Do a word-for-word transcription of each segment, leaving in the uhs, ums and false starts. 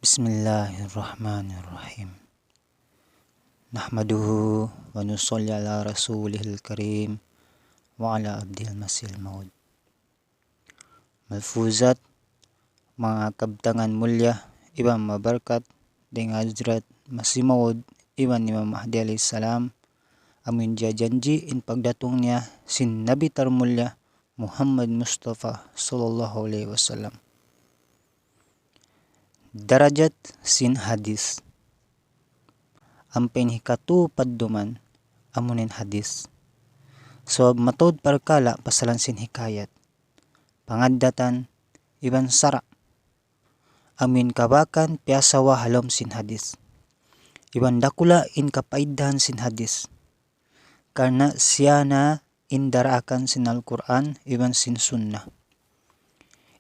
بسم الله الرحمن الرحيم. نحمده ونصلي على رسوله الكريم وعلى عبده المسيح الموعود. Malfuzat, manga kabtangan mulliya iban mabarkat, dayn ha Hazrat Masih Maud iban Imam Mahdi alayhi salam, amun jajanji' in pagdatung niya sin Nabi tarmulliya Muhammad Mustafa sallallahu alayhi wasallam. Darajat sin hadis. Ampa in hikatū padduman, amuin hadis. Sabab mataud parkala' pasalan sin hikayat, pangaddatan, iban sara'. Amuin kabakan piyasawa ha lawm sin hadis. Iban dakula' in kapaiddahan sin hadis. Karna' siya na in daraakan sin Al-Qur'an iban sin Sunnah.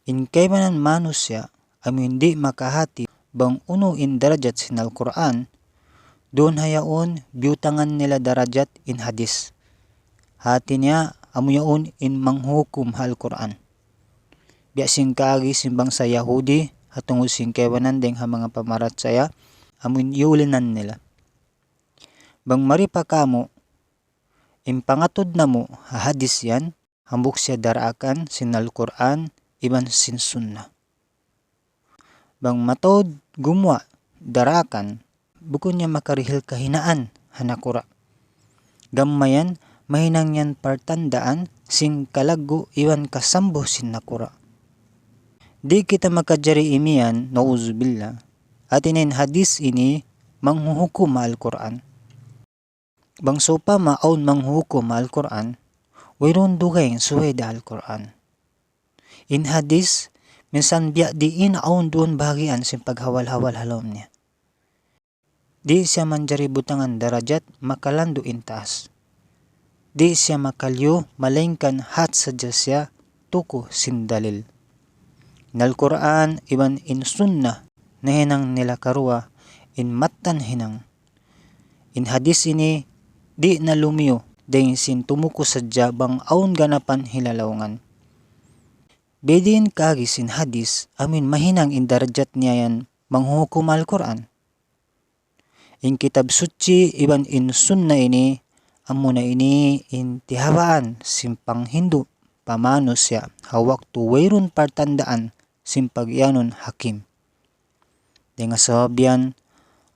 In kaibanan manusiya' amuin di' makahati bang unu in darajat sin Al-Qur'an, duun ha yaun biyutangan nila darajat in hadis. Hati niya amu yaun in manghukum ha Al-Qur'an. Biya' sin kaagi sin bangsa Yahudi, ha tungud sin kaibanan dayn ha manga pamarachaya, amuin iyulinan nila. Bang mari pa kamu, in pangatud namu' ha hadis yan, hambuuk siya daraakan sin Al-Qur'an iban sin Sunnah. Bang mataud gumuwa' daraakan, bukun niya makarihil kahinaan ha nakura'. Gam mayan, mahinang yan partandaan sin kalaggu' iban kasambu sin nakura'. Di' kita makajari imiyan, na'uzubillah. Hati niya in hadis ini manghuhukum ha Al-Qur'an. Bang sawpama awn manghuhukum ha Al-Qur'an, wayruun dugaing subay da Al-Qur'an. In hadis, minsan biya' diin awn duun bahagian sin paghawal-hawal ha lawm niya. Di' siya manjari butangan darajat makalandu' in taas. Di' siya makaliyu, malaingkan hat sadja siya tuku sin dalil. In Al-Qur'an iban in Sunnah nahinang nila karuwa in mattan hinang. In hadis ini di' na lumiyu dayn sin tumuku sadja bang awn ganapan hilalaungan. Biyadiin kaagi sin hadis, amuin mahinang in darajat niya yan manghuhukum Al-Qur'an. In Kitab Suchi iban in Sunnah ini, amuna ini in tihabaan sin panghindu' pa manusiya' ha waktu wayruun partandaan sin pag-iyanun hakim. Dayn ha sabab yan,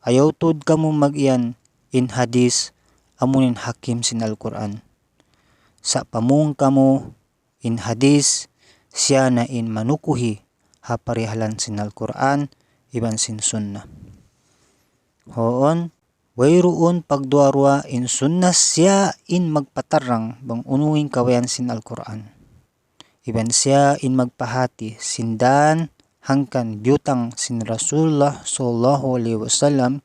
ayaw tuud kamu mag-iyan in hadis amuin hakim sin Al-Qur'an. Sa' pamung kamu in hadis, siya na in manukuhi ha parihalan sin Al-Qur'an iban sin Sunnah. Huun, wayruun pagduwa-ruwa, in Sunnah siya in magpatarrang bang unu in kabayaan sin Al-Qur'an. Iban siya in magpahati sin dan hangkan biyutang sin Rasulullah sallallahu alayhi wasallam,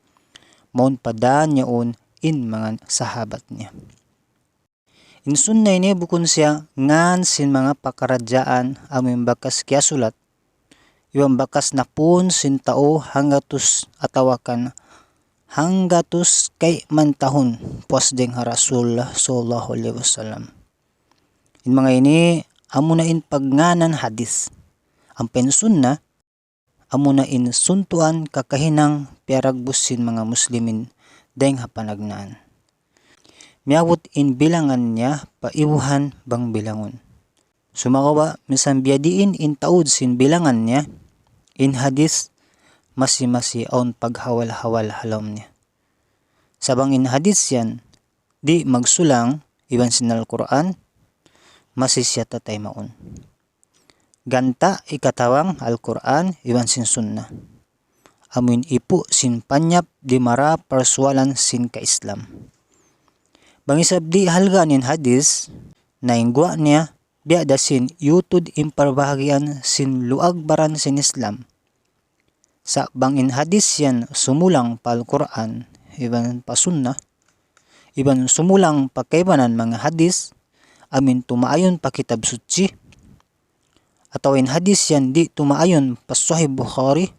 mawn pa dan yaun in manga sahabat niya. In Sunnah ini bukun siya ngan sin manga pakaradjaan amuin bakas kiyasulat, iban bakas napun sin tau hanggatus atawa kan hanggatus kayman tahun puas dayn ha Rasulullah sallallahu alayhi wasallam. In manga ini amuna in pagngānan hadis. Ampa in Sunnah, amuna in suntuan kakahinang piyaragbus sin manga Muslimin dayn ha panagnaan. Miyabut in bilangan niya pa ibuhan bang bilangun. Sumagawa', minsan biyadiin in taud sin bilangan niya, in hadis masi-masi awn paghawal-hawal ha lawm niya. Sa' bang in hadis yan di' magsulang iban sin Al-Qur'an, masi siya tataymaun. Ganta' hikatabang Al-Qur'an iban sin Sunnah. Amuin ipu' sin panyap di' mara parsualan sin ka-Islam. Bang isab di' halgaan in hadis, na in guwa' niya biya' da sin yutud in parbahagian sin luag baran sin Islam. Sa' bang in hadis yan sumulang pa Al-Qur'an iban pa Sunnah, iban sumulang pa kaibanan manga hadis, amuin tumaayun pa Kitab Suchi, atawa in hadis yan di' tumaayun pa Sahih Bukhari,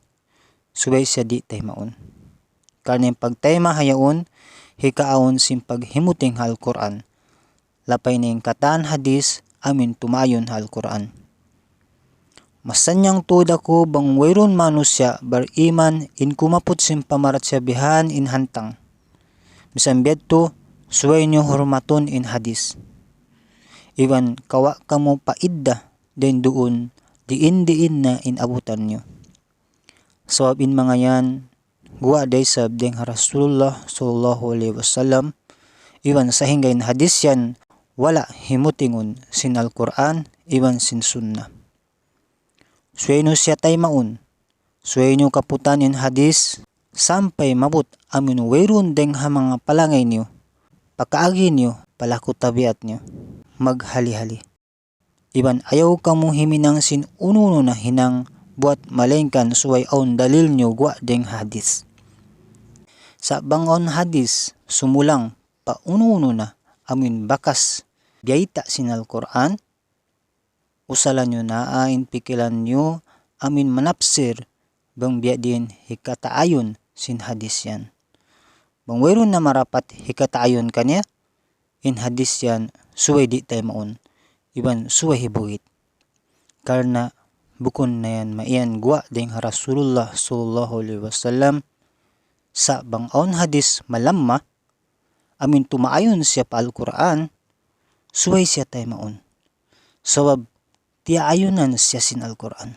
subay siya di' taymaun. Karna' in pagtayma' ha yaun, hikaawn sin paghimuting ha Al-Qur'an. Lapay na in katan hadis, amuin tumaayun ha Al-Qur'an. Masannyang tuud aku bang wayruun manusiya' bariman in kumaput sin pamarachaya bihan in hantang. Misan biya' yadtu, subay niyu hurmatun in hadis. Iban kawa' kamu paidda dayn duun diin-diin na in abutan niyu. Sabab in manga yan, guwa' da isab dayn ha Rasulullah sallallahu alayhi wasallam, iban sahingga in hadis yan wala' himutingun sin Al-Qur'an iban sin Sunnah. Subay niyu siya taymaun, subay niyu kaputan in hadis, sampay maabut amun wayruun dayn ha manga palangay niyu, pakaagi niyu, palaku tabiat niyu, maghali-hali. Iban ayaw kamu himinang sin unu-unu na hinang buwat malaingkan subay awn dalil niyu guwa' dayn ha hadis. Sa' bang awn hadis sumulang pa unu-unu na amun bakas biyayta' sin Al-Qur'an, usalan niyu na in pikilan niyu amun manapsir bang biyadiin hikataayun sin hadis yan. Bang wayruun na marapat hikataayun kaniya, in hadis yan subay di' taymaun, iban subay hibuhit. Karna' bukun na yan maiyan guwa' dayn ha Rasulullah sallallahu alayhi wasallam, sa' bang awn hadis malamma, amun tumaayun siya pa Al-Qur'an, subay siya taymaun. Sabab, tiyaayunan siya sin Al-Qur'an.